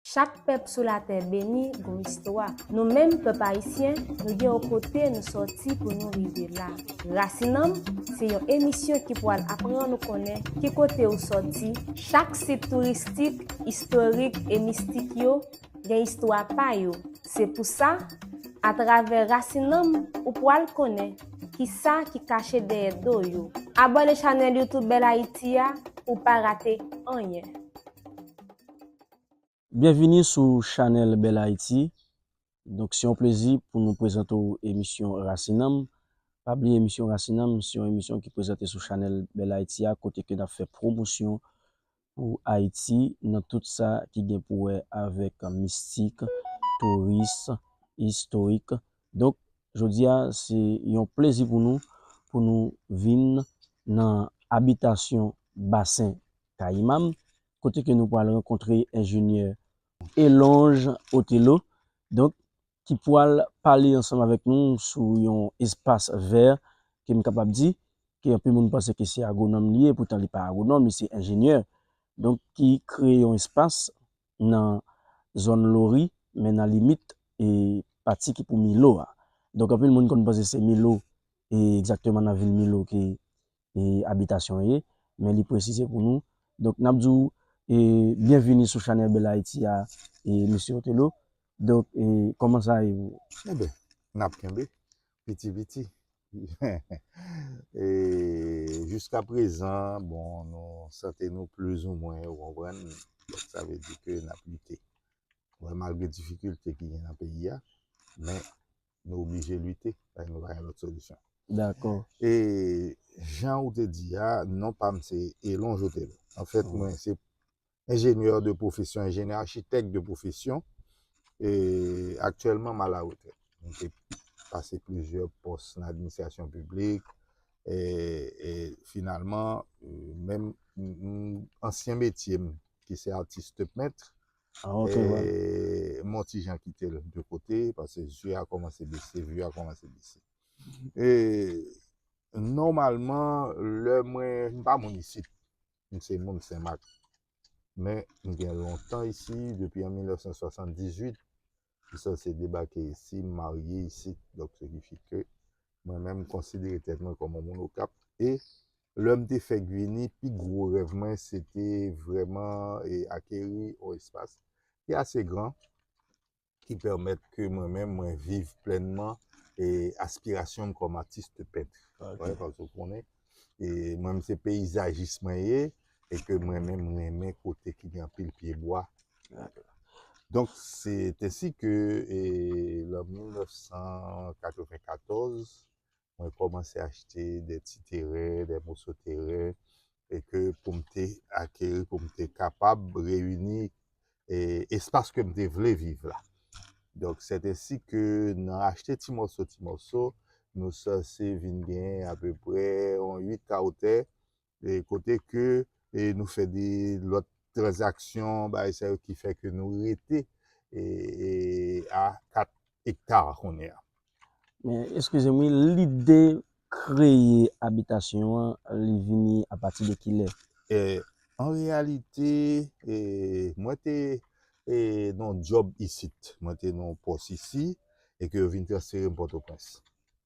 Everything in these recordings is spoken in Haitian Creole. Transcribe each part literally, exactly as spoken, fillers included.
Chak pèp sou latè beni gon istwa. Nou menm pèp ayisyen, nou gen yon kote nou sòti pou nou rive la. Rasinanm se yon emisyon ki pral aprann ou konnen ki kote ou sòti. Chak sit touristik, istorik e mistik yo gen istwa pa yo. Se pou sa, atravè Rasinanm, ou pral konnen kisa ki kache dèyè do yo. Abòne chanèl YouTube Bèl Ayiti a pou w pa rate anyen. Byenvini sou chanèl Bèl Ayiti. Donk, se yon plezi pou nou prezante w emisyon Rasinanm. Pa bliye, emisyon Rasinanm se yon emisyon ki prezante sou chanèl Bèl Ayiti a, kote ke n ap fè pwomosyon pou Ayiti nan tout sa ki gen pou wè avèk mistik, touris, istorik. Donk, jodi a, se yon plezi pou nou, pou nou vin nan abitasyon Basen Kayimam, kote ke nou pral rankontre enjenyè Elonge Othello, donk, ki pral pale ansanm avèk nou sou yon espas vè ke m kapab di ke anpil moun panse ke se agwonòm li ye, poutan li pa agwonòm, li se enjenyè. Donk, ki kreye yon espas nan zòn Lori, men nan limit e pati ki pou Milo a. Donk, anpil moun konn panse se Milo, e egzakteman nan vil Milo ke e abitasyon an ye, men li presize pou nou. Donk, n ap di w e byenvini sou chanèl Bèl Ayiti a, e mesye Othello. Donk, e kòman sa ye pou ou? Enben, n ap kenbe piti piti. E jiska prezan, bon, nou sante nou plizoumwen, ou konprann? Donk, sa vle di ke n ap lite. Wè, malgre difikilte ki gen nan peyi a, men nou oblije lite, paske nou pa gen lòt solisyon. Dakò. E jan ou te di a, non pa m se Elonge Othello. Anfèt, mwen se enjenyè de pwofesyon, enjenyè achitèk de pwofesyon. E aktyèlman, m a la retrèt. Mwen te pase plizyè pòs nan administrasyon piblik. E, e finalman, e, menm m- m- ansyen metye m, ki se artiste peintre, Ah, ok, wè. e, m on ti jan kite l de kote, paske zye a kòmanse bese, vi a kòmanse bese. E nòmalman, lè mwen, m pa moun isit, m se moun Senmak. Men m gen lontan isi, depi an mil nèf san swasanndizwit, m sanse debake isi, m marye isi, donk se ki fè ke mwen menm m konsidere tèt mwen kòm yon moun Okap. E lè m te fè Guini, pi gwo rèv mwen se te vrèman e, akeri yon espas ki ase gran, ki pèmèt ke mwen menm mwen viv plènman e, aspirasyon m kòm atis pent. Wè, paske w konnen, e, mwen menm se peyizajis mwen ye, e ke mwen menm m renmen kote ki gen anpil pyebwa. Donk, se t ensi ke e, lan mil nèf san katrevenkatòz, mwen kòmanse achte de ti teren, de moso teren, e ke pou m te akeri, pou m te kapab reyini e, espas ke m te vle viv la. Donk, se t ensi ke nan achte ti mòso, ti mòso, nou sanse vin gen apeprè yon uit ka wotè, e kote ke e, nou fè de lòt tranzaksyon, bagay sa yo ki fè ke nou rete e, e, a kat ekta kounye a. Men, eskize m, wi, lide kreye abitasyon an, li vini apati de kilè? E, an reyalite, e, mwen te e, nan yon djòb isit. Mwen te nan yon pòs isi e ke yo vin transfere m Pòtoprens.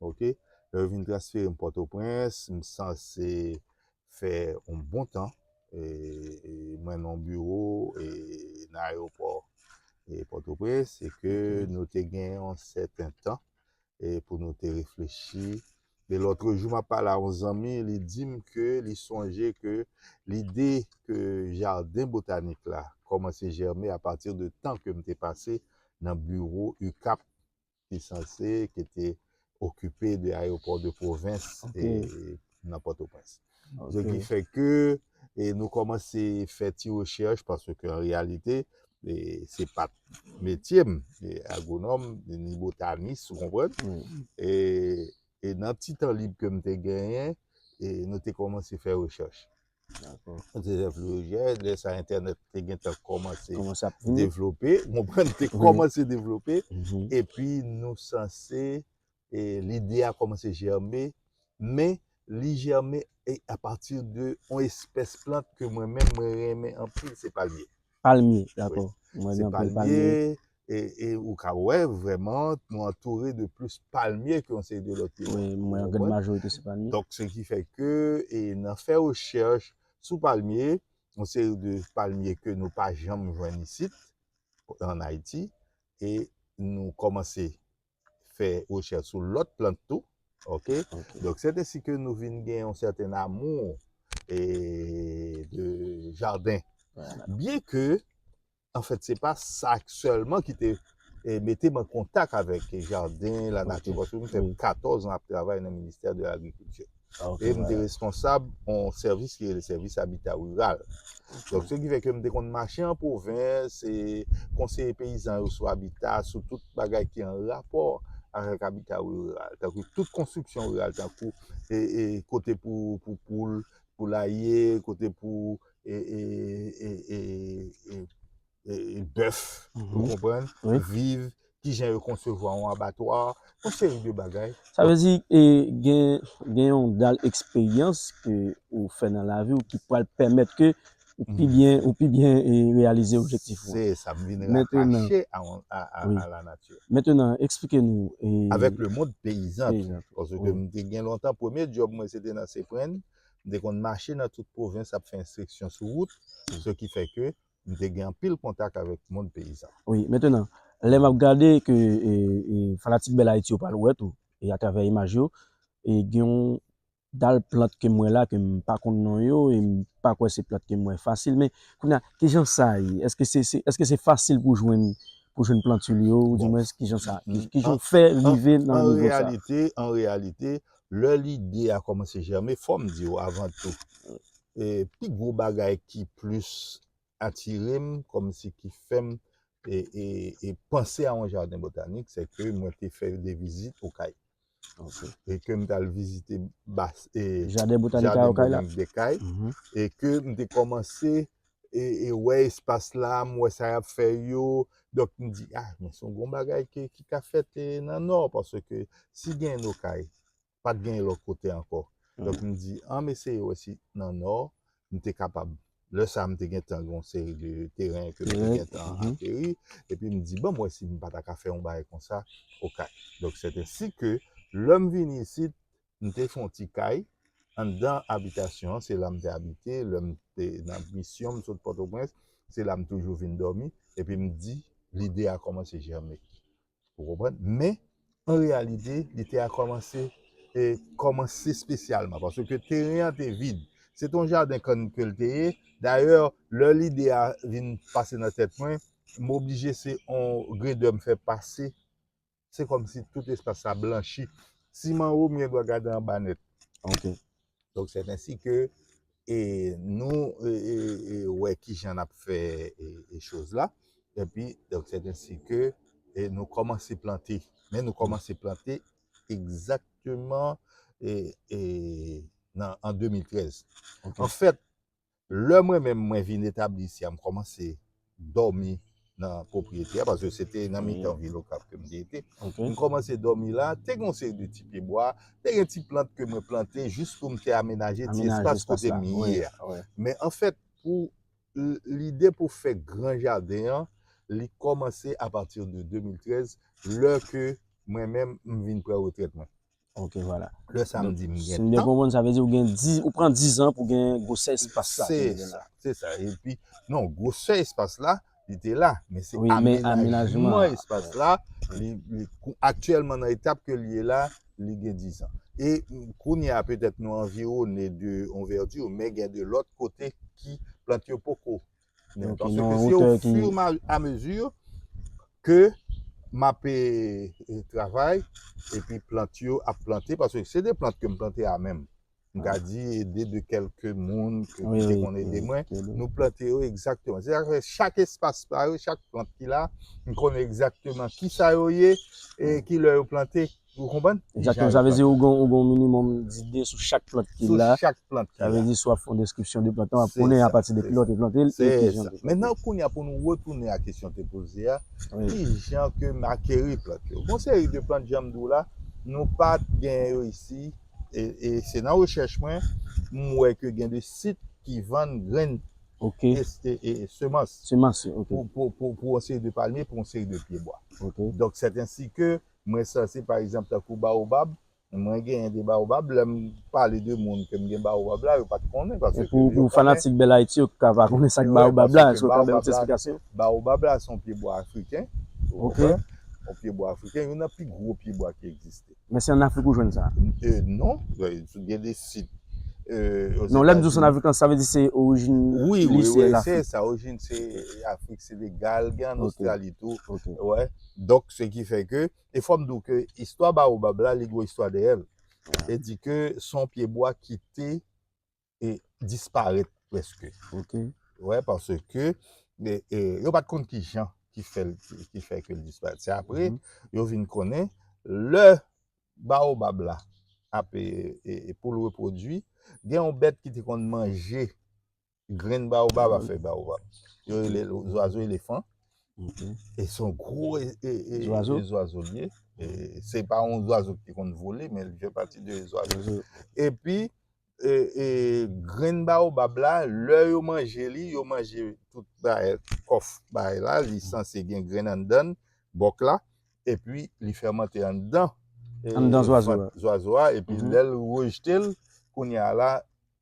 Oke? Lè yo vin transfere m Pòtoprens, m sanse fè yon bon tan. E, e, mwen nan yon biwo e, nan ayewopò e, Pòtoprens e ke nou te gen yon sèten tan e, pou nou te reflechi. E lòtrejou, m ap pale a yon zanmi, li di m ke li sonje ke lide ke jaden botanik la kòmanse jèmen apati de tan ke m te pase nan biwo UCAP ki sanse, ki te okipe de ayewopò de pwovens e, nan Pòtoprens. Se ki fè ke e, nou kòmanse fè ti rechèch, paske an reyalite, e, se pa t metye m, e, agwonòm, ni botanis, ou konprann? E, e nan ti tan lib ke m te genyen, e, nou te kòmanse fè rechèch. Nou te fè rechèch, lè sa entènèt te gentan kòmanse devlope, ou konprann, te kòmanse devlope, epi nou sanse e lide a kòmanse jèmen, men li jèmen e apati de yon espès plant ke mwen menm mwen renmen anpil, se palmye. Palmye, dakò. Mwen Se gen anpil palmye. palmye, e, e ou ka wè vrèman nou antoure de plis palmye ke yon seri de lòt pye bwa. Wi, mwen Ou an grann konprann? Majorite se palmye. Donk, se ki fè ke e, nan fè rechèch sou palmye, yon seri de palmye ke nou pa janm jwenn isit, an Ayiti, e nou kòmanse fè rechèch sou lòt plant tou. Ok? Ok. Donk, se te si ke nou vin gen yon sèten amou e, de jaden. Voilà. Byen ke, anfèt, se pa sa sèlman ki te e, mete m an kontak avèk jaden, lanati, Ok. Paske m fè Wi. katòz an ap travay nan ministè de lagrikilti. Ok, E m te voilà. Responsab yon sèvis ki rele sèvis abita riral. Donk, se ki fè ke m te konn mache an pwovens, e konseye peyizan yo sou abita, sou tout bagay ki an rapò avèk abita riral. Tankou tout konstriksyon riral, tankou e, e, kote pou, pou poul, poulaye, kote pou e, e, e, e, e, e, e bèf, Mhm. ou konprann, Wi. Viv, kijan yo konsevwa yon abatwa, yon seri de bagay. Sa vle di, e, gen, gen yon dal eksperyans ke ou fè nan lavi w ki pral pèmèt ke ou pi Mhm. byen, ou pi byen e, reyalize objektif ou. Se sa, m vin Mentenan, rapache a, a, a, wi. A lanati. Mentenan, eksplike nou. E, Avèk le mond peyizan tou. peyizan tou. Paske Wi. m te gen lontan, premye djòb mwen se te nan Seprenn, m te konn mache nan tout pwovens ap fè enspeksyon sou wout, se ki fè ke m te gen anpil kontak avèk mond peyizan. Wi, mentenan, lè m ap gade ke e, e, fanatik Bèl Ayiti yo pral wè tou, e atravè imaj yo, e gen yon dal plant ke m wè la, ke m pa konn non yo, e m pa kwè se plant ke m wè fasil, men kounye a, kijan sa ye? Èske se, se, èske se fasil pou jwenn, pou jwenn plantil yo, ou Bon. dimwens kijan sa, Mm, kijan an, w fè an, rive nan an nivo sa? Reyalite, an reyalite, lè lide a kòmanse jèmen, fò m di w avan tou, e, pi gwo bagay ki plis atire m, kòmsi ki fè m e, e, e panse a yon jaden botanik, se ke mwen te fè de vizit Okay. Ok. E ke m t al vizite bas, e, Jaden botanik a jaden Okay la? Botanik de Kay, Mhm. e ke m te kòmanse e, e wè espas la, m wè sa y ap fè yo. Donk, m di, ah, men se yon bon bagay ki, ki ka fèt e, nan Nò, paske si gen Okay, pa t gen lòt kote ankò. Donk, m di, an m eseye wè si nan Nò, m te kapab. Lè sa a, m te gentan gen yon seri de teren ke m te Teren, gentan mhm. Akeri, epi m di, ban m wè si m pa ta ka fè yon bagay konsa Okay. Donk, se te si ke lè m vini isit, m te fè yon ti kay, anndan abitasyon an, se la m te abite, lè m te nan misyon, m sot Pòtoprens, se la m toujou vin dòmi, epi m di, lide a kòmanse jèmen. Ou konprann? Men, an reyalite, lide a kòmanse, e, kòmanse espesyalman, paske teren an te vid. Se te yon jaden kann ke l te ye. Dayè, lè lide a vin pase nan tèt mwen, m oblije se yon gredè m fè pase. Se kòmsi tout espas la blanchi. Siman ou m gen dwa gade anba nèt. Ok. Donk, se ensi ke e, nou e, e, e, wè kijan n ap fè e, e, choz la. Epi, donk, se ensi ke e, nou kòmanse plante. Men nou kòmanse plante egzakteman e, e, nan, an de mil trèz. Ok. Anfèt, lè mwen menm mwen vin etabli isi a, m kòmanse dòmi nan pwopriyete a, paske se te nan mitan vil Okap ke m te rete. Ok. M kòmanse dòmi la, te gen yon seri de ti pyebwa, te gen ti plant ke mwen plante jis pou m te amenaje ti Amenaje espas espas kote la. m Wi, ye a. Wi. Men anfèt, pou l- lide pou fè gran jaden an, li kòmanse apati de de mil trèz, lè ke mwen menm m vin pran retrèt mwen. Ok, vwala. Lè sa m Donk, di m si gen m byen tan. Konprann, sa vle di ou gen diz, ou pran diz an pou gen gwosè espas sa. Se ke w gen sa, la. Se sa. Epi, non, gwosè espas la, li te la, men se Wi, men amenajman amenajman. Espas la, li, li, kou- aktyèlman nan etap ke li ye la, li gen diz an. E mm, kounye a, petèt nou anviwone de yon vèdi, men gen de lòt kote ki plant yo poko. Ok, Paske nan se wotè au ki fur et à mesure ke m ap e, e, travay, epi plant yo ap plante, paske se de plant ke m plante a menm. M ka di ede de kèlke moun ke Wi, ki te wi, konn ede wi, mwen, ki ede. Nou plante yo egzakteman. Se sa k fè chak espas pa yo, chak plant ki la, m konnen egzakteman ki sa yo ye e ki lè yo plante. Ou konprann? Kijan Egzakteman, yo sa vle plante. Di ou gen ou gen yon minimòm dide sou chak plant ki Sou la. Chak plant ki Sa vle la. Di sou ap fè yon deskripsyon de plant lan, w ap Se konnen sa, apati de se ki lè w te plante l, e Se kijan sa. w te plante. Mentnan, kounye a, pou nou retounen a kesyon te poze a, Wi. Kijan ke m akeri plant yo? Gon seri de plant, jan m di w la, nou pa t gen yo isi. E, e se nan rechèch mwen, m wè ke gen de sit ki vann grenn Ok. E, e, e semans. Semans, ok. Pou, pou, pou, pou yon seri de palmye, pou yon seri de pyebwa. Ok. Donk, sèt ensi ke mwen sanse, pa egzanp, tankou baobab, mwen genyen de baobab, lè m pale de moun ke m gen baobab la, yo pa t konnen, paske yo pa konnen. E pou, pou fanatik Bèl Ayiti, yo ka pa konnen sa k baobab la, èske w ka ban yon ti esplikasyon? Baobab la, se yon pyebwa afriken, ou konprann? Yon pyebwa afriken, youn nan pi gwo pyebwa ki egziste. Men se ann Afrik ou jwenn sa? E, non, gen de sit. Non, lè m di w se ann Afrik, sa vle di se orijin li se Lafrik. Wi, wi, se sa, orijin se Afrik, Senegal, gen ann Ostrali tou. Ok. Wè. Donk, se ki fè ke, e fò m di w ke istwa baobab la, li gen yon istwa dèyè l. E di ke se yon pyebwa ki te e disparèt prèske. Ok. Wè, paske e, e, yo pa t konn ki jan ki fè, ki fè ke l disparèt. Se apre, yo vin konnen, lè baobab la ap, e, e, e pou l repwodui, gen yon bèt ki te konn manje grenn baobab, afè baobab. Yo rele zwazo elefan. Ok. E se yon gwo e, e, e, zwazo, e zwazo li ye. E se pa yon zwazo ki te konn vole, men li fè pati de zwazo. Epi, e, e, grenn baobab la, lè yo manje li, yo manje tout bagay, kòf bagay la, li sanse gen grenn anndan l, bòk la, epi li fèmante anndan, e, anndan zwazo a, epi lè l rejte l, kounye a la,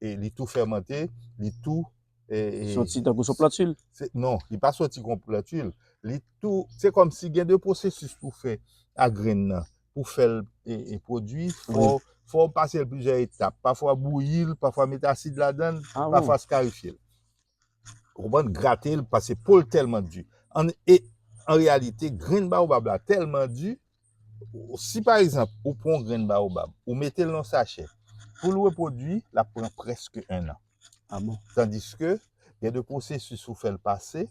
e, li tou fèmante, li tou, e, e, soti tankou se yon plantwil? Non, li pa soti kon plantwil. Li tou, se kòmsi gen de pwosesis pou fè a grenn nan, pou fè l, e, e, pwodui, fò, fò w pase l plizyè etap. Pafwa bouyi l, pafwa mete asid ladan l, pafwa eskarifye l. Ou konprann? Grate l, paske po l tèlman di. An, e, an reyalite, grenn baobab la tèlman di, si pa egzanp, ou pran yon grenn baobab, ou mete l nan yon sachè, pou l repwodui, l ap pran prèske en an. Ah bon? Tandiske, gen de pwosesis ou fè l pase,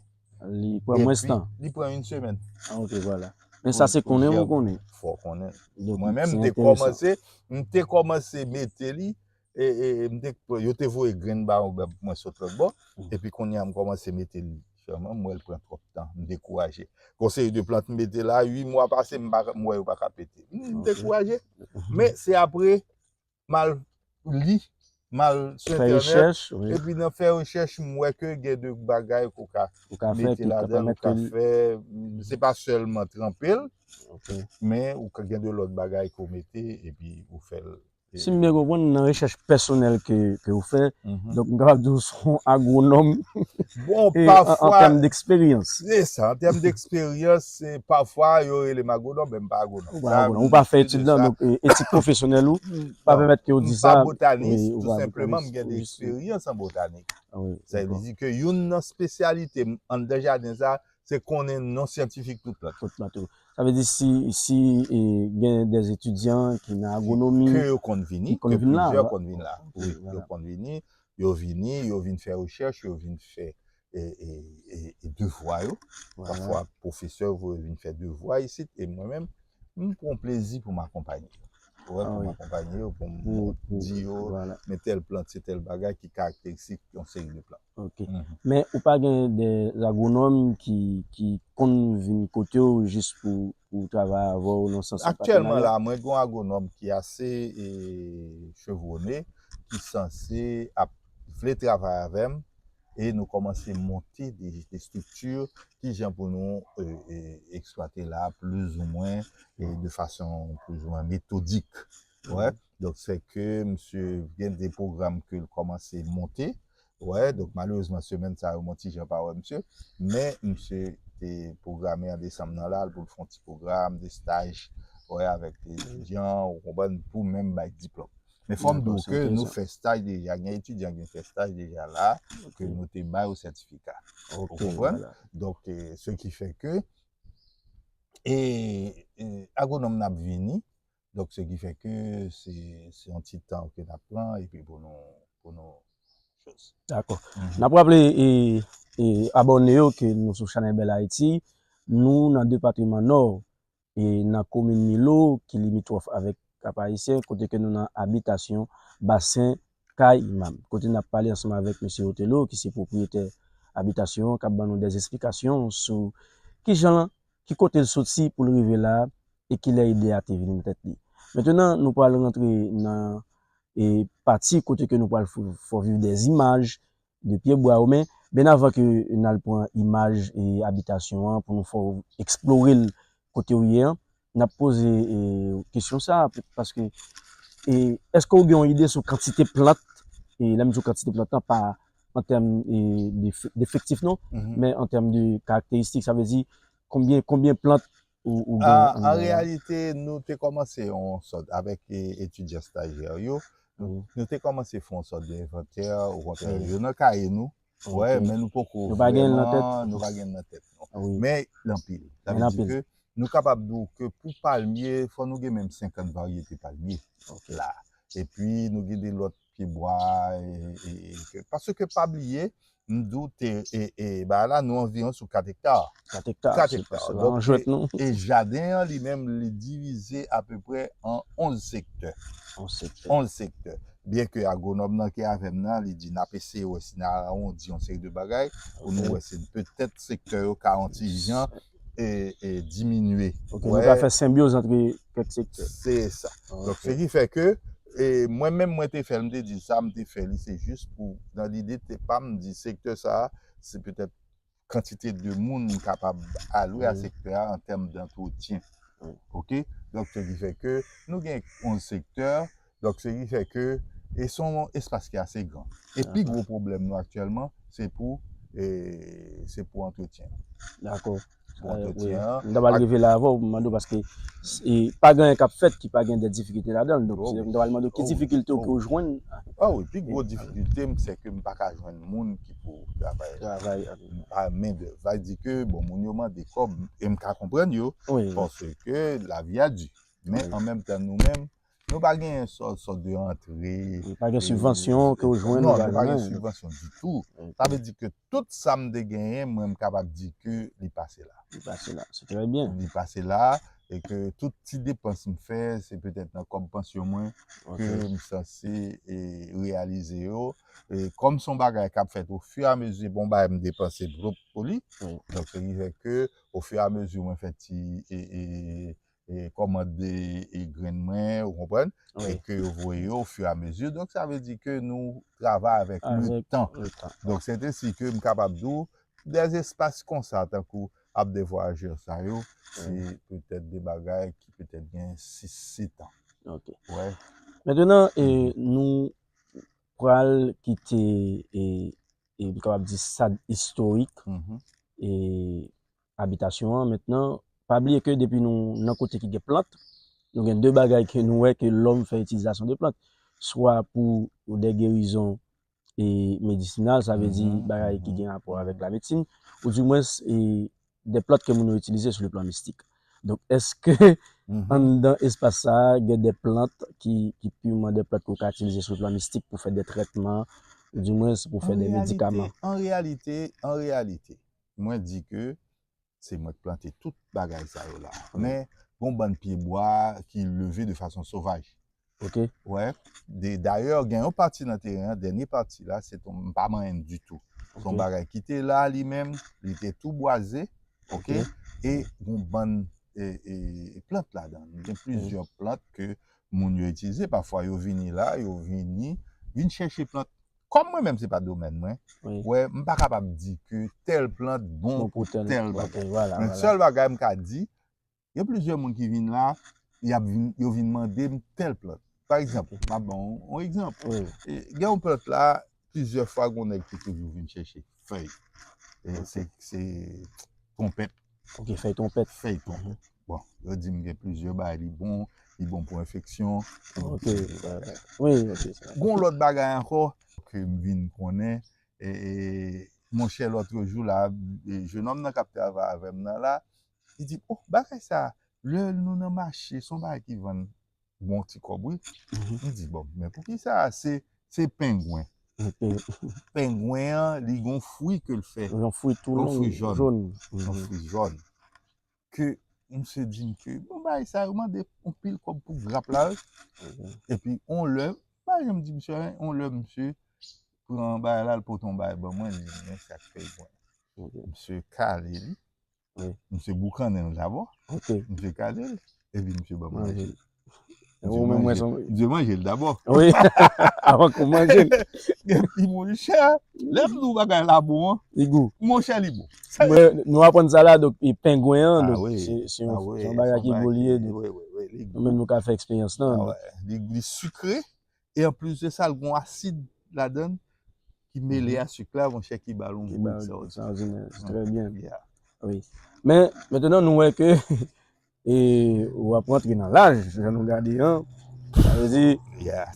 li pran mwens tan. Li pran yon semèn. Ah, ok, vwala. Men sa se konnen ou konnen. Fò w konnen. Mwen menm, m te kòmanse, m te kòmanse mete li, e, e, e, m te, yo te voye grenn baobab pou mwen sot lòt bò, epi kounye a m kòmanse mete l diferan, m wè l pran twòp tan, m dekouraje. Gon seri de plant m mete la, uit mwa pase, m pa, m wè yo pa ka pete. M dekouraje. Men se apre, m al li, m al sou entènèt, epi nan fè rechèch, m wè ke gen de bagay ke w ka mete ladan l, ou ka fè, se pa sèlman tranpe l, men ou ka gen de lòt bagay ke w mete, epi ou fè l. Si m byen konprann, nan rechèch pèsonèl ke, ke w fè, donk, m kapab di w se yon agwonòm, bon, e, an, an tèm deksperyans. Se sa, an tèm deksperyans, se pafwa yo rele m agwonòm, men m pa agwonòm. Ou pa agwonòm, ou pa fè etid lan, donk, e, etik pwofesyonèl ou pa pèmèt ke w di sa. M pa botanis, tou senpleman, m gen de eksperyans an botanik. Sa vle di ke youn nan espesyalite m anndan jaden sa, se konnen non syantifik tout plant. Tout plant, wi. Sa vle di si, si, e, gen de etidyan ki nan agwonomi, ke yo konn vini, ki konn vin la, plizyè konn vin la. Wi, yo konn vini, yo vini, yo vin fè rechèch, yo vin fè, e, e, e, e devwa yo. Pafwa, pwofesè yo vin fè devwa isit, e mwen menm, m pran plezi pou m akonpaye yo. Wè, pou m akonpaye yo, pou m di yo, men tèl plant, se tèl bagay ki karakteristik yon seri de plant. Ok. Men ou pa gen de agwonòm ki, ki konn vin kote w jis pou, pou travay avè w nan sans ou pa te malad? Aktyèlman la, mwen gen yon agwonòm ki ase, e, chevwone, ki sanse ap vle travay avè m, e nou kòmanse monte de, de estrikti, kijan pou nou, e, e, eksplwate la plizoumwen, e de fason plizoumwen metodik. Wè, donk se ke misye gen de pwogram ke l kòmanse monte. Wè, donk malerezman semèn sa yo m on ti jan pa wè misye, men misye te pwograme an desanm nan la pou l fè on ti pwogram de staj, wè, avèk de etidyan, ou konprann, pou menm bay diplòm. Men fò m di w ke nou fè staj deja, gen etidyan ki fè staj deja la, ke nou te bay yo sètifika. Ou konprann? Donk, e, se ki fè ke, e, e, agwonòm n ap vini, donk, se ki fè ke se, se yon ti tan ke n ap pran, epi pou nou, pou nou choz. Dakò. N ap raple, e, e, abòne yo ke nou sou chanèl Bèl Ayiti, nou nan depatman Nò, e nan komin Milo, ki limitwòf avèk Kap Ayisyen, kote ke nou nan abitasyon Basen Kay Imam, kote n ap pale ansanm avèk mesye Otelo, ki se pwopriyetè abitasyon an, k ap ban nou dè esplikasyon sou kijan, ki kote l soti pou l rive la, e kilè ide a te vini nan tèt li. Mentenan, nou pral rantre nan, e, pati kote ke nou pral fè, fè w viv dè imaj de pyebwa yo, men Byen avan ke n al pran imaj e abitasyon an pou nou fè w eksplore l kote w ye an, n ap poze e, kesyon sa a, paske e, èske w gen yon ide sou kantite plant, e lè m di w kantite plant lan, pa an tèm e, de, defektif non, men an tèm de karakteristik, sa vle di konbyen, konbyen plant ou, ou gen an reyalite, nou te kòmanse yon sòt avèk e, etidyan stajyè yo. Nou, nou te kòmanse fè yon sòt de envantè, ou konprann, yo nan kaye nou. Wè, men nou poko vrèman, nou pa gen nan tèt nou. Men l anpil. Sa vle di ke nou kapab di w ke pou palmye, fò nou gen menm senkant varyete palmye la. Epi nou gen de lòt pyebwa, e, e, e, ke, paske pa bliye, m di w te, e, e, ba la, nou anviwon sou kat ekta. Kat ekta. Kat ekta. Donk, e, e jaden an li menm, li divize apeprè an onz sektè. Onz sektè. Onz sektè. Byen ke agwonòm nan ki avè m nan, li di n ap eseye wè si n awondi yon seri de bagay pou nou wè si petèt sektè yo ka yon ti jan e, e, diminye. Ok, nou ka fè senbyoz ant kèk sektè. Se sa. Donk, se ki fè ke e, mwen menm, mwen te fè l, m te di sa, m te fè li, se jis pou, nan lide te pa m di sektè sa a, se petèt kantite de moun m kapab alwe a sektè a an tèm dantretyen. Ok? Donk, se ki fè ke nou gen onz sektè, donk, se ki fè ke e se yon espas ki ase gran. E pi gwo pwoblèm nou aktyèlman, se pou, e, se pou antretyen. Dakò. Bon, antretyen an. M ta pral rive la avè w, m mande w, paske e, pa gen anyen k ap fèt ki pa gen de difikilte ladan l. Donk, m ta pral mande w ki difikilte w ke w jwenn. Ah wi, pi gwo difikilte m, se ke m pa ka jwenn moun ki pou travay. Travay. M pa mendèv. Sa vle di ke, bon, moun yo mande kòb, e m ka konprann yo, paske lavi a di. Men an menm tan, nou menm, nou pa gen sòt, sòt de rantre. Pa gen sibvansyon ke w jwenn. Non, nou pa gen sibvansyon ditou. Sa vle di ke tout sa m te genyen, mwen, m kapab di ke li pase la. Li pase la, se trè byen. Li pase la, e ke tout ti depans m fè, se petèt nan kòb pansyon mwen ke m sanse e, reyalize yo. E kòm se yon bagay k ap fèt ofiramezi, bon bagay m depanse pwòp pou li. Donk, se ki fè ke ofiramezi mwen fè ti e, e, e kòmande e grenn mwen, ou konprann? E ke yo voye yo ofiramezi. Donk, sa vle di ke nou travay avèk letan. Donk, se ensi ke m kapab di w, de espas konsa, tankou Abdevwajer sa yo, se petèt de bagay ki petèt gen sis, sèt an. Ok. Wè. Mentenan, e, nou pral kite, e, e, m kapab di, sad istorik, e, abitasyon an. Mentnan, pa bliye ke depi nou nan kote ki gen plant, nou gen de bagay ke nou wè ke lòm fè itilizasyon de plant. Swa pou de gerizon e medisinal, sa vle di bagay ki gen rapò avèk lamedsin, oudimwens e de plant ke moun yo itilize sou le plan mistik. Donk, èske anndan espas sa a, gen de plant ki, ki piman de plant ke w ka itilize sou le plan mistik pou fè de trètman, oudimwens pou fè de medikaman? An reyalite, an reyalite, mwen di ke se mwen k plante tout bagay sa yo la. Men, gon bann pyebwa ki leve de fason sovaj. Ok. Wè. De, dayè, gen yon pati nan teren an, dènye pati la, se ton, m pa manyen l ditou. Se yon bagay ki te la li menm, li te tou bwaze. Ok. E gon bann e, e, plant ladan l. Gen plizyè plant ke moun yo itilize. Pafwa yo vini la, yo vini, vin chèche plant. Kòm mwen menm se pa domèn mwen, wè, m pa kapab di ke tèl plant bon pou tèl bagay. Men sèl bagay m ka di, gen plizyè moun ki vin la, y ap vin, yo vin mande m tèl plant. Pa egzanp, m ap ba w yon egzanp. E, gen yon plant la, plizyè fwa gon nèg ki toujou vin chèche fèy. E se, se twonpèt. Ok, fèy twonpèt. Fèy twonpèt. Bon, yo di m gen plizyè bagay, li bon, li bon pou enfeksyon. Ok. Wi, ok. Gon lòt bagay ankò ke m vin konnen, e, e, monchè, lòt jou la, e, jenòm nan k ap travay avè m nan la, li di, oh, bagay sa, lè nou nan mache, se yon bagay ki vann bon ti kòb, wi. M di, bon, men poukisa se, se pengwen? Pengwen an, li gon fwi ke l fè. Yon fwi tou long, jòn. Yon fwi jòn. Ke misye di m ke, bon, bagay sa yo mande yon pil kòb pou grap la, wi. Epi, on lè, m pa janm di misye anyen, on lè, misye pran bagay la, l pote yon bagay ban mwen, li di, men sa k pengwen. Misye kale li. Misye boukannen l dabò. Misye kale l. Epi misye ban m manje. Ou menm mwen son. Dye manje l dabò. Wi, avan ke w manje l. Epi monchè, lè m di w bagay la bon an, li gou. Monchè, li bon. Mwen, nou aprann sa la, donk, e pengwen an, donk, se, se yon, se yon bagay ki gou li ye, donk, nou menm nou ka fè eksperyans lan. Li, li sikre, e anplis de sa, l gen asid ladan l ki mele a sik la, monchè, ki ba l yon gou ekstraòdinè. Trè byen. Wi. Men, mentnan, nou wè ke e w ap rantre nan laj, jan nou gade an. Sa vle di,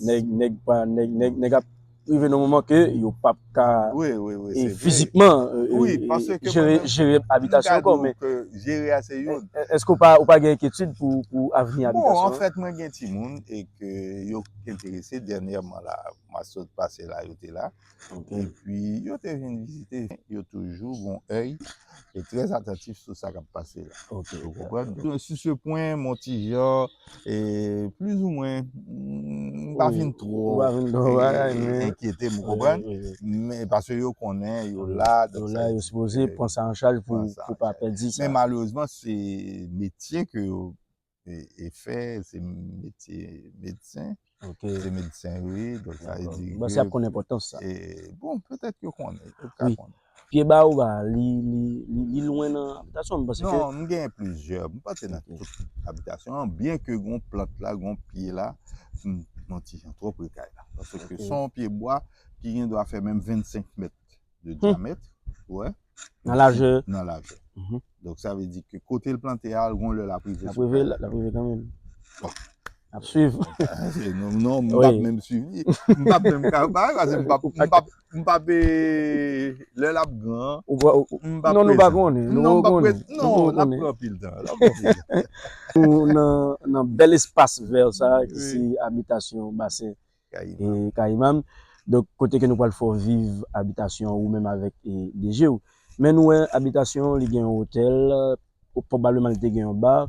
nèg, nèg pa, nèg, nèg, nèg ap rive nan moman ke yo p ap ka, e, fizikman, e, jere, jere abitasyon ankò, men jere a se youn. Èske w pa, ou pa gen enkyetid pou, pou avni abitasyon an? Bon, anfèt, mwen gen timoun e ke yo enterese. Dènyèman la, mwa sot pase la, yo te la. Epi, yo te vin vizite, yo toujou gon èy e trè atantif sou sa k ap pase la. Ou konprann? Donk, sou se pwen, m on ti jan, e, plizoumwen, m pa vin twò, e, enkyete m, ou konprann? Men paske yo konnen, yo la, donk yo sipoze pran sa an chaj pou, pou pa pèdi sa. Men malerezman, se metye ke yo e, e fè, se metye medsen. Se medsen, wi. Donk, sa vle di ke, e, bon, petèt yo konnen, yo ka konnen. Pye baobab, li, li, li, li lwen nan abitasyon, m panse ke. Non, m gen plizyè. M panse nan tout abitasyon an, byen ke gon plant la, gon pye la, m, m on ti jan twò pre kay la. Paske se yon pye bwa ki gen dwa fè menm vennsenk mèt de dyamèt, wè. Nan lajè. Nan lajè. Donk, sa vle di ke kote l plante a, gon lè l ap rive sou kay la. L ap rive, l ap rive kanmenm. Bon. N ap swiv. Non, non, m p ap menm swiv li. M p ap menm ka, paske m p ap, m p ap, m p ap, e, lè l ap gran, m p ap prezan. Non, nou pa konnen. Non, m p ap prezan. Non, l ap pran anpil tan. L ap pran anpil tan. Nou nan, nan bèl espas vè sa, ki se abitasyon Basen e, Kayimam. Donk, kote ke nou pral fè w viv abitasyon an ou menm avèk, e, de je w. Men nou wè abitasyon an, li gen yon otèl, pwobableman li te gen yon ba.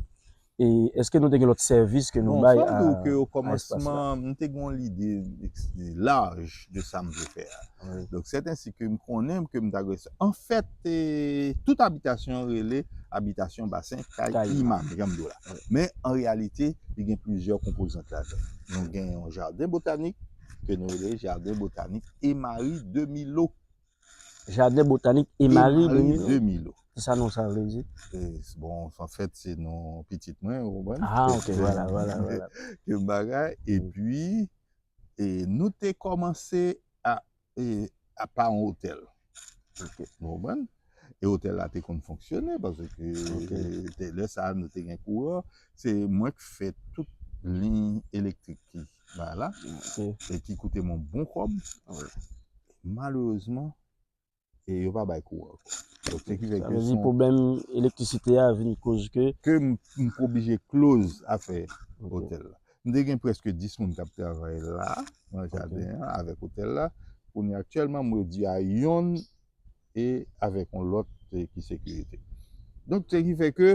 E èske nou te gen lòt sèvis ke nou bay a, a espas la? Bon, fò m di w ke o kòmansman, m te gen yon lide laj de sa m vle fè a. Donk, sèt ensi ke m konnen ke m ta gen, anfèt, e, tout abitasyon an rele abitasyon Basen Kay Imam, jan m di w la. Men, an reyalite, li gen plizyè konpozant ladan l. Nou gen yon jaden botanik, ke nou rele Jaden Botanik Emari de Milo. Jaden Botanik Emari de Milo. Emari de Milo. Kisa non sa vle di? E, bon, anfèt, se non pitit mwen, ou konprann? Ah, ok, vwala, vwala, vwala. Ke bagay. Epi, e, nou te kòmanse a, e, a pa yon otèl. Ok. Ou konprann? E otèl la te konn fonksyone, paske, e, te, lè sa a, nou te gen kouran. Se mwen k fè tout liy elektrik ki ba la, e ki koute m yon bon kòb. Malerezman, e yo pa bay kouran ankò. Donk, se ki fè ke, sa vle di pwoblèm elektrisite a vin koz ke, ke m, m oblije close afè otèl la. M te gen prèske dis moun k ap travay la, nan jaden an, avèk otèl la. Kounye a, aktyèlman, m redui a yonn e avèk yon lòt, e, ki sekirite. Donk, se ki fè ke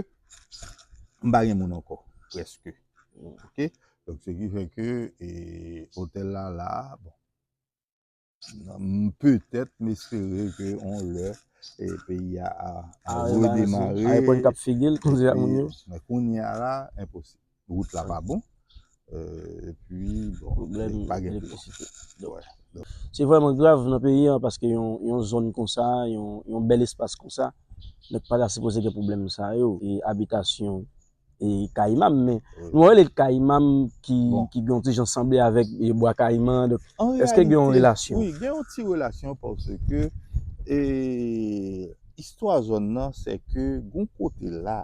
m pa gen moun ankò, prèske. Ok? Donk, se ki fè ke, e, otèl la, la, bon. M, petèt, m espere ke yon lè, e, peyi a, a, a redemare. Ay pran kap figi l, koze ak moun yo. Men kounye a la, enposib. Wout la pa bon. E, epi, bon, pa gen elektrisite. Se vrèman grav nan peyi a, paske yon, yon zòn konsa, yon, yon bèl espas konsa, nèg pa ta sipoze gen pwoblèm sa yo. E abitasyon, e, Kayimam, men nou rele l Kayimam ki, ki gen yon ti jan sanble avèk, e, Bwa Kayiman, donk, èske gen yon relasyon? Wi, gen yon ti relasyon paske, e, istwa zòn nan, se ke gon kote la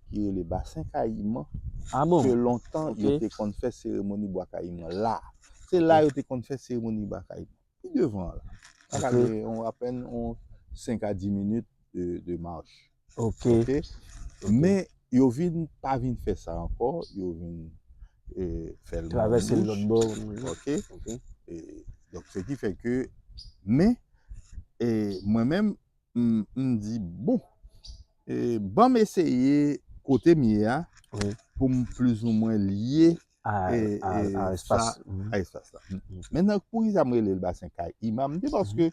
ki rele Basen Kayiman, ke lontan yo te konn fè seremoni Bwa Kayiman la. Se la yo te konn fè seremoni Bwa Kayiman. Pi devan la. Sa ka gen yon, apèn yon senk a dis minit de, de mach. Ok. Men yo vin, pa vin fè sa ankò, yo vin, e, fè l travèse l lòt bò. Ok. E, donk, se ki fè ke, men, e, mwen menm, m, m di, bon, e, ban m eseye kote m ye a, pou m plizoumwen lye a, e, a, e, a espas, sa, a espas la. Mentnan, poukisa m rele l Basen Kay Imam? Se paske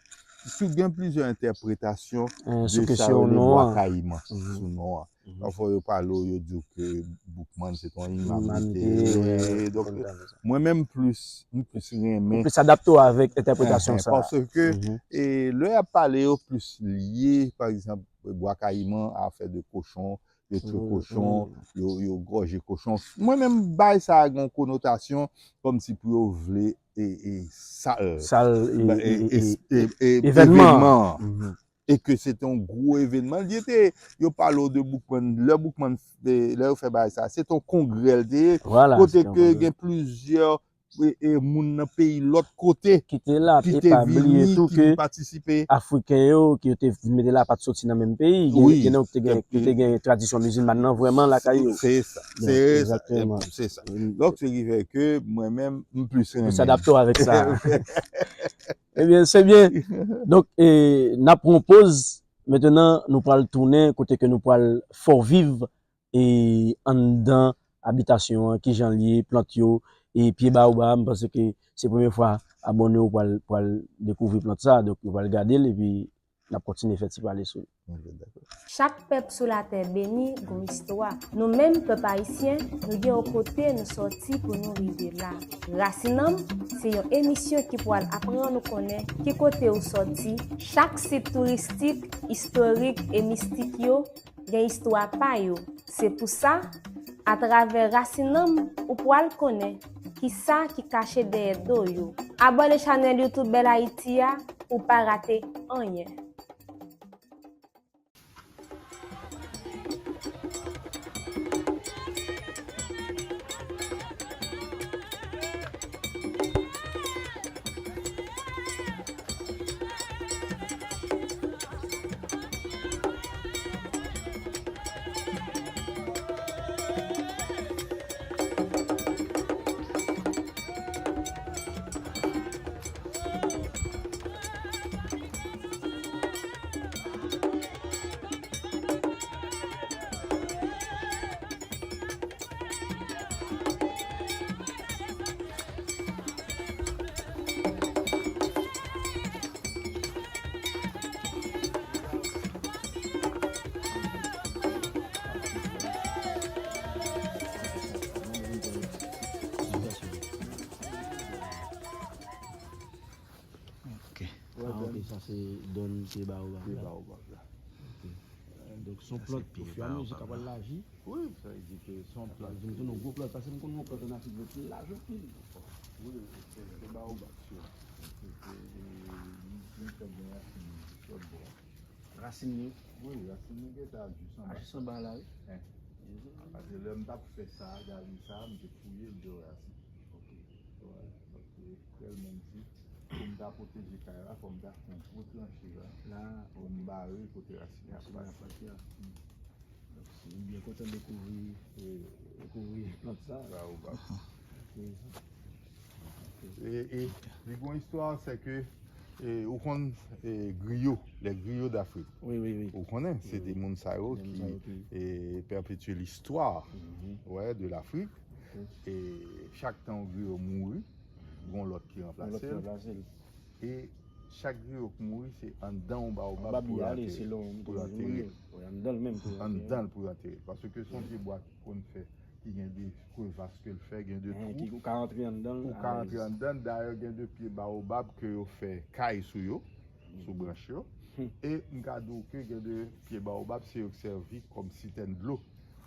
Gen plizyè entèpretasyon de sa yo rele bwa kayiman sou non an. Pafwa yo pale w, yo di w ke Boukman se te yon imanm li te ye. Donk, mwen menm plis, m plis renmen. Ou plis adapte w avèk entèpretasyon sa. Paske e, lè y ap pale, yo plis lye, pa egzanp, bwa kayiman, afè de kochon, yo tchwe kochon, yo, yo gòje kochon. Mwen menm, bay sa a gen yon konotasyon kòmsi pou yo vle e, e sal. Sal e, e, e, e, e, evènman an. E ke se te yon gwo evènman. Li te, yo pale w de Boukman, lè Boukman, lè yo fè bagay sa, se te yon kongrè l te ye, kote ke gen plizyè e, e moun nan peyi lòt kote ki te la, ki te vini, ki vin patisipe. Afriken yo, ki yo te vin mete la, pa t soti nan menm peyi. Gen, gen nan yo ki te gen, ki te gen tradisyon mizilman nan vrèman lakay yo. Se sa, se sa, se sa. Donk, se ki fè ke mwen menm, m plis renmen. Ou adapte w avèk sa. Ebyen, se byen. Donk, e, n ap pran yon poz. Mentnan, nou pral tounen kote ke nou pral fè w viv e anndan abitasyon an, kijan l ye, plant yo, e pye baobab, m panse ke se premye fwa abòne w pral, pral dekouvri plant sa, donk nou pral gade l epi n ap kontinye fè ti pale sou li. Chak pèp sou latè beni gon istwa. Nou menm pèp ayisyen, nou gen yon kote nou sòti pou nou rive la. Rasin Nanm se yon emisyon ki pral aprann ou konnen ki kote ou sòti. Chak sit touristik, istorik e mistik yo gen istwa pa yo. Se pou sa, atravè Rasin Nanm, ou pral konnen kisa ki kache dèyè do yo. Abòne chanèl YouTube Bèl Ayiti a pou w pa rate anyen. Ok. Ah, ok, sa se dòn pye baobab la. Pye baobab la. Ok. Donk, se yon plant ki fèmye, se kapab laji. Wi, sa vle di ke se yon plant. Vin tounen yon gwo plant, paske m konn yon plant ann Afrik, yo te laj anpil. Wi, se, se baobab, sure. Se, se, e, li, li fè gen rasin sòt bò. Rasin li? Wi, rasin li gentan jis anba. A, jis anba la, wi. Paske lè m t ap fè sa, gade sa, m te fouye, m te wè rasin. Ok. Wè, paske tèlman m di, pou m ta pwoteje kay la, fò m ta fè yon gwo tranche la. La, pou m bare kote rasin nan ap pase. Donk, si nou byen kontan dekouvri, e, dekouvri plant sa. Baobab. Ok. E, e, li gen yon istwa, se ke, e, ou konn, e, griyo, les griots d'Afrique. Wi, wi, wi. Ou konnen, se de moun sa yo ki, e, pèpetye listwa, wè, de l'Afrique. E chak tan yon griyo mouri, gen yon lòt ki ranplase l. E chak griyo k mouri, se anndan yon baobab pou yo antere. Pou yo antere. Anndan l pou yo antere. Paske se yon pye bwa ki konn fè, ki gen de krevas ke l fè, gen de twou. Ou ka antre anndan l. Ou ka antre anndan l. Dayè, gen de pye baobab ke yo fè kay sou yo, sou branch yo. E m ka di w ke gen de pye baobab, se yo k sèvi kòm sitèn dlo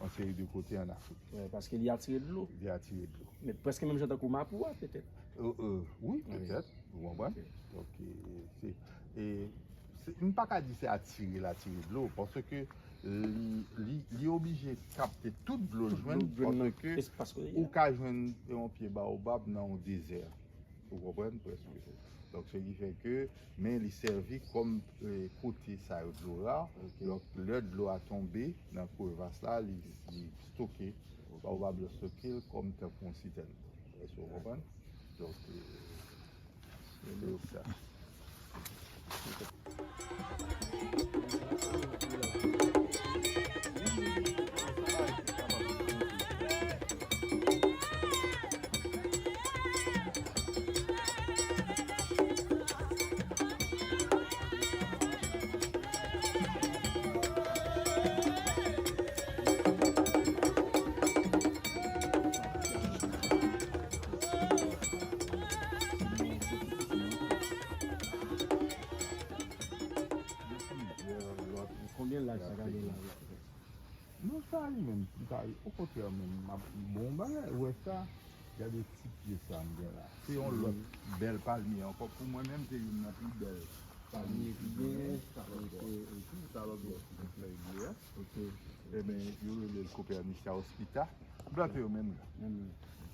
yon seri de kote ann Afrik. Wi, paske li atire dlo. Li atire dlo. Men prèske menm jan tankou mapou a, petèt. E, e, wi, petèt. Ou konprann? Donk, e, se, e, se, m pa ka di se atire l atire dlo, paske li, li, li oblije kapte tout dlo l jwenn, paske ou ka jwenn yon pye baobab nan yon dezè. Ou konprann? Prèske. Donk, se ki fè ke, men li sèvi kòm, e, kote sa yo dlo ra. Donk, lè dlo a tonbe nan krevas la, li, li stoke, baobab la stoke l kòm tankou yon sitèn. Èske w konprann? Donk, e, se sa. Sa ka gen la. Non, sa li menm, li pa, okontrè menm, m ap bon bagay, ou wè sa, gade ti pye sa m gen la. Se yon lòt bèl palmye ankò, pou mwen menm, se youn nan pi bèl palmye ki genyen. Sa lòt bò, sa lòt bò, ki fèy vye a. Ebyen, yo rele l Copernicia hospita. M plante yo menm la.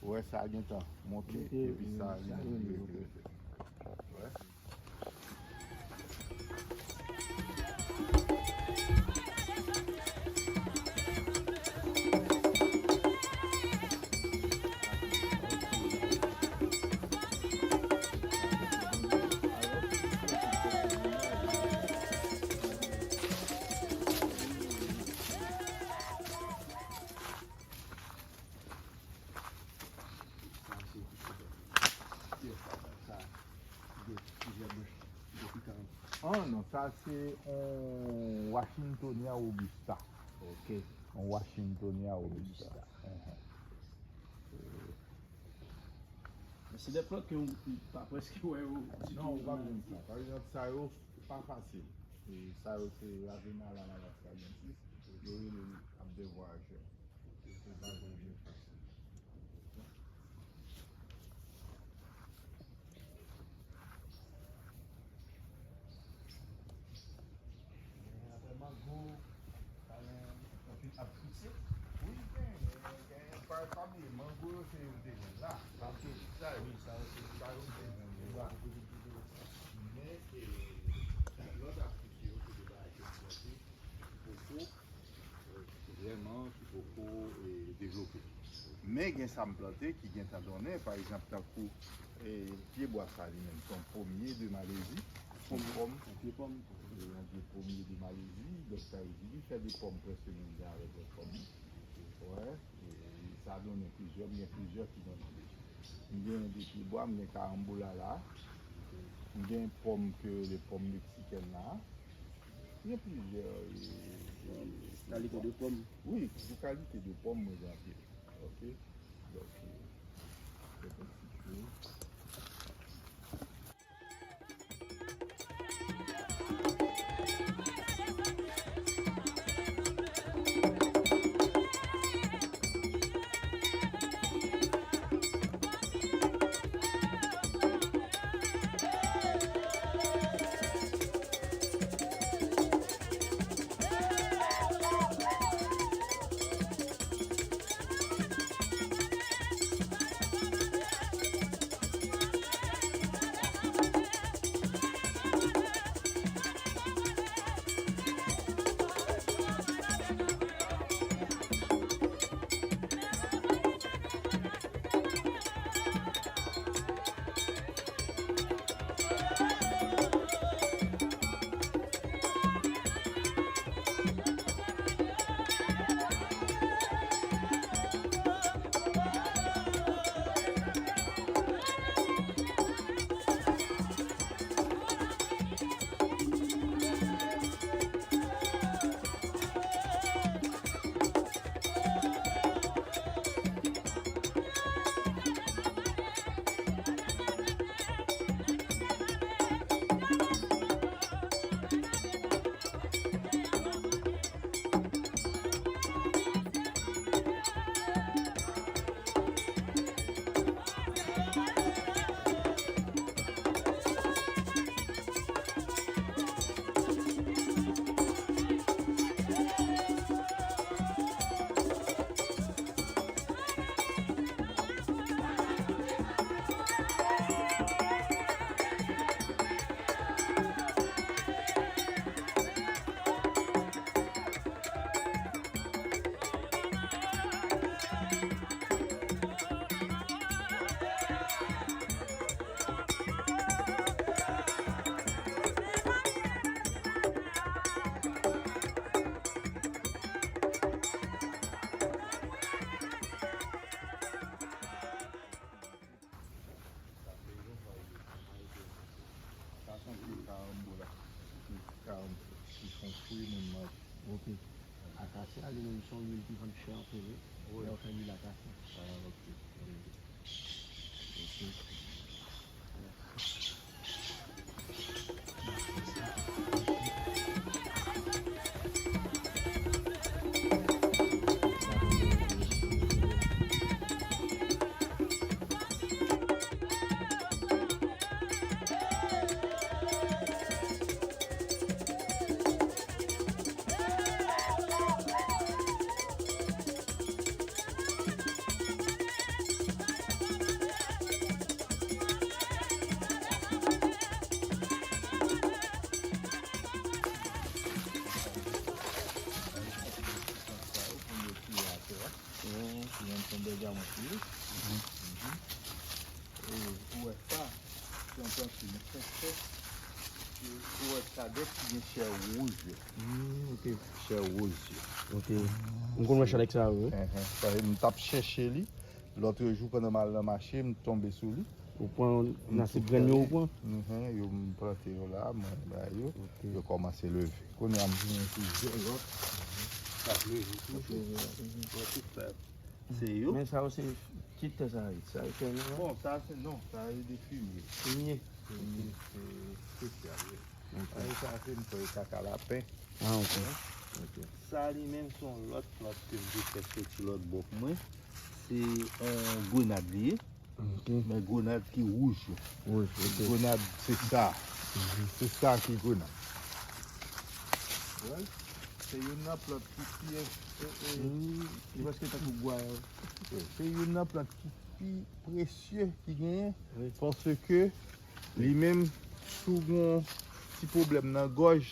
Ou wè sa gentan monte, epi sa li rete. Ou wè? Sa se ti chèvè. Sa, sa, de, plizyè branch de pikan. Ah non, sa se yon Washingtonia robusta. Ok. Yon Washingtonia robusta. Robusta. Enhen. Men se de plant ke w pa prèske wè yo ditou. Non, ou pa jwenn sa. Pa egzanp, sa yo pa fasil. E sa yo se Ravena lavalascayensis. Yo rele l abdevwajè. Apre mango, sa gen anpil ap pouse. Wi, gen, gen, pa, pa bliye, mango yo se yo te jwenn la. Paske sa yo, sa yo se, sa yo te jwenn la. Men, e, lòt ap pouse yo, se de bagay ke yo plante, ki poko, vrèman ki poko, e, devlope. Men gen sa m plante ki gentan donnen, pa egzanp, tankou, e, pyebwa sa li menm, se yon pomye de Malezi, se yon pòm, yon pye pòm, e, yon pye pomye de Malezi, donk sa vle di li fè de pòm prèske menm jan avèk lòt pòm. Wè, e, sa donnen plizyè, m gen plizyè ki donnen deja. M gen de pyebwa, m gen karanbola la, m gen pòm ke yo rele pòm meksikèn la, gen plizyè, e, e, kalite de pòm. Wi, de kalite de pòm mwen gen anpil. Ok? Donk, e, se konsa. Sa se yon pye karanbola. Pye karanbola ki fè yon fwi moun manje. Ok. Akasya, li menm, se yon lwil ki vann chè anpil, wi. Wi. Lè w fè lwil akasya. Ah, ok. Ok. Ok. Ok. Mwen ap fè sa. Sa mwen tou. Mhm. E ou wè sa, se yon plant ki gen chè, chè. E ou wè kadèt ki gen chè wouj yo. Mm, ok. Chè wouj yo. Ok. M konn wè chè avèk sa, wi. Enhen. Sa, m t ap chèche li. Lòt jou, pandan m al nan mache, m tonbe sou li. Ou pran nan ti grenn yo, ou pran? Mhm, yo m plante yo la, mwen bay yo. Ok. Yo kòmanse leve. Kounye a m jwenn plizyè lòt k ap leve toujou. K ap leve, mhm. Bon, tout sa, se yo. Men sa yo se ki tè sa ye? Sa yo tè nou an? Bon, sa se, non, sa se de fimye. Fimye? Fimye, se espesyal, wi. Ok. Sa yo, sa se m kwè kaka lapen. Ah, ok. Ok. Sa li menm se yon lòt plant ke m te fè soti lòt bò pou mwen. Se yon grenad li ye. Ok. Men grenad ki wouj yo. Wouj, ok. Grenad, se sa. Mhm. Se sa ki grenad. Wè, se youn nan plant ki pi, e, e, mm, li prèske tankou gwayv. Se youn nan plant ki pi presye ki genyen, wi, paske li menm, si w gen yon ti pwoblèm nan gòj,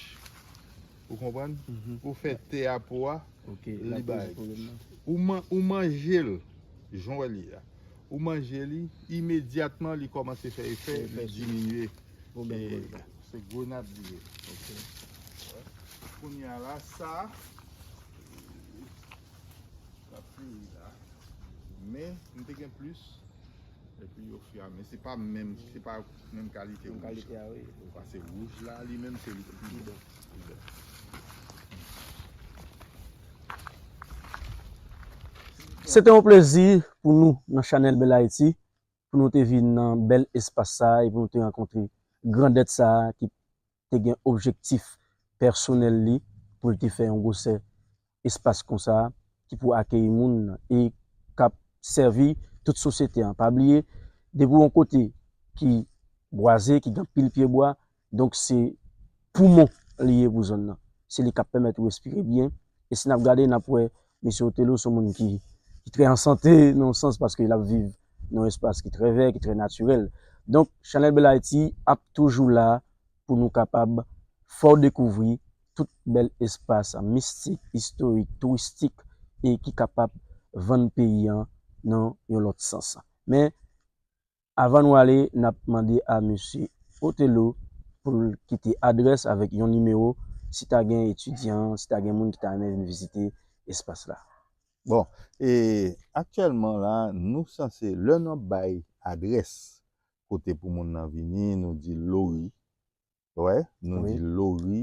ou konprann? Mhm. Ou fè te a po a, ok, li bay. Ou man-, ou manje l, jan w wè li a. Ou manje li, imedyatman li kòmanse fè efè, li diminye. E, se grenad li ye. Ok. Kounye a la, sa, l ap pouri la. Men, m te gen plis. Epi yo fè a, men se pa menm, se pa menm kalite wouj. Menm kalite a, wi. Paske wouj la, li menm, se li ki pi bon. Pi bon. Se te yon plezi pou nou nan Chanèl Bèl Ayiti, pou nou te vin nan bèl espas sa a e pou nou te rankontre grandèt sa a ki te gen objektif pèsonèl li pou l te fè yon gwosè espas konsa ki pou akeyi moun e k ap sèvi tout sosyete an. Pa bliye, depi w yon kote ki bwaze, ki gen anpil pyebwa, donk se poumon li ye pou zòn nan. Se li k ap pèmèt ou respire byen. E si n ap gade, n ap wè mesye Othello se yon moun ki, ki trè an sante nan yon sans paske l ap viv nan yon espas ki trè vè, ki trè natirèl. Donk, Chanèl Bèl Ayiti ap toujou la pou nou kapab fè w dekouvri tout bèl espas mistik, istorik, touristik e ki kapab vann peyi an nan yon lòt sans. Men, avan nou ale, n ap mande a mesye Othello pou l kite adrès avèk yon nimewo, si ta gen etidyan, si ta gen moun ki ta renmen vin vizite espas la. Bon, e aktyèlman la, nou sanse, lè n ap bay adrès kote pou moun nan vini, nou di Lori. Wè, nou, wi, di Lori,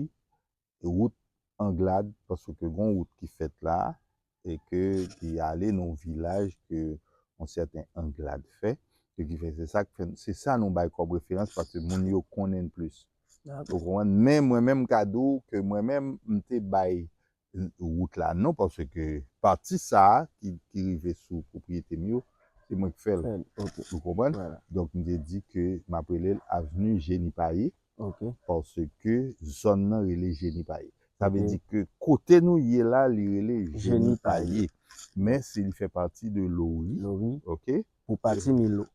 wout Anglad, paske gon wout ki fèt la, e ke ki ale nan yon vilaj ke yon sèten Anglad fè, e ki fè se sa k fè, se sa nou bay kòm referans, paske moun yo konnen l plis. Dakò. Ou konprann? Men mwen menm, m ka di w ke mwen menm, m te bay wout la non, paske pati sa a ki, ki rive sou pwopriyete m yo, se mwen k fè l. Fè l, ok. Ou konprann? Vwala. Donk, m te di ke m ap rele l Avenue Génie Payet, ok, paske zòn nan rele Génie Payet. Sa vle, ok, di ke kote nou ye la, li rele Génie Payet. Génie Payet. Men si li fè pati de Lori, Lori, ok, pou pati Milo.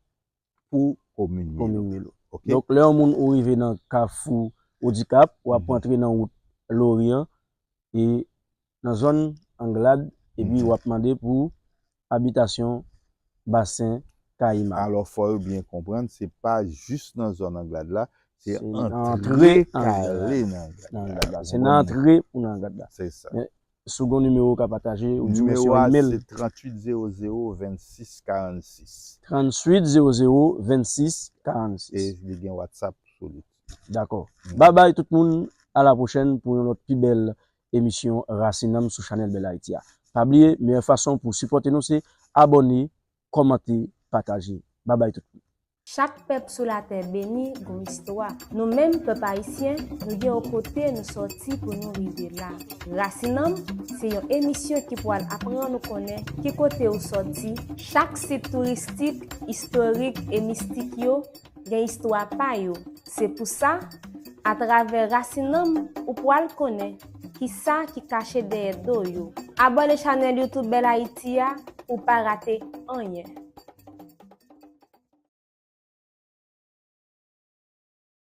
Pou komin Milo. Komin Milo. Ok? Donk, lè yon moun ou rive nan Kafou Odikap, w ap, mhm, rantre nan wout Lori an, e nan zòn Anglad, epi, mhm, w ap mande pou abitasyon Basen Kayimak. Alò, fò yo byen konprann, se pa jis nan zòn Anglad la, se antre k ale nan Anglad la. Se nan antre pou nan Anglad la. Se sa. Men, si w gen yon nimewo w ka pataje, ou di mesye yon imèl. Nimewo a se tranntuit zewo zewo vennsis karannsis. Tranntuit zewo zewo vennsis karannsis. E li gen WhatsApp sou li. Dakò. Mm. Babay tout moun, a la pwochèn pou yon lòt pi bèl emisyon Rasin Nanm sou chanèl Bèl Ayiti a. Pa bliye, meyè fason pou sipòte nou se abòne, kòmante, pataje. Babay tout moun. Chak pèp sou latè beni gon istwa. Nou menm pèp ayisyen, nou gen yon kote nou sòti pou nou rive la. Rasin Nanm se yon emisyon ki pwal aprann ou konnen ki kote ou sòti. Chak sit touristik, istorik e mistik yo gen istwa pa yo. Se pou sa, atravè Rasin Nanm, ou pwal konnen kisa ki kache dèyè do yo. Abòne chanèl YouTube Bèl Ayiti a pou w pa rate anyen.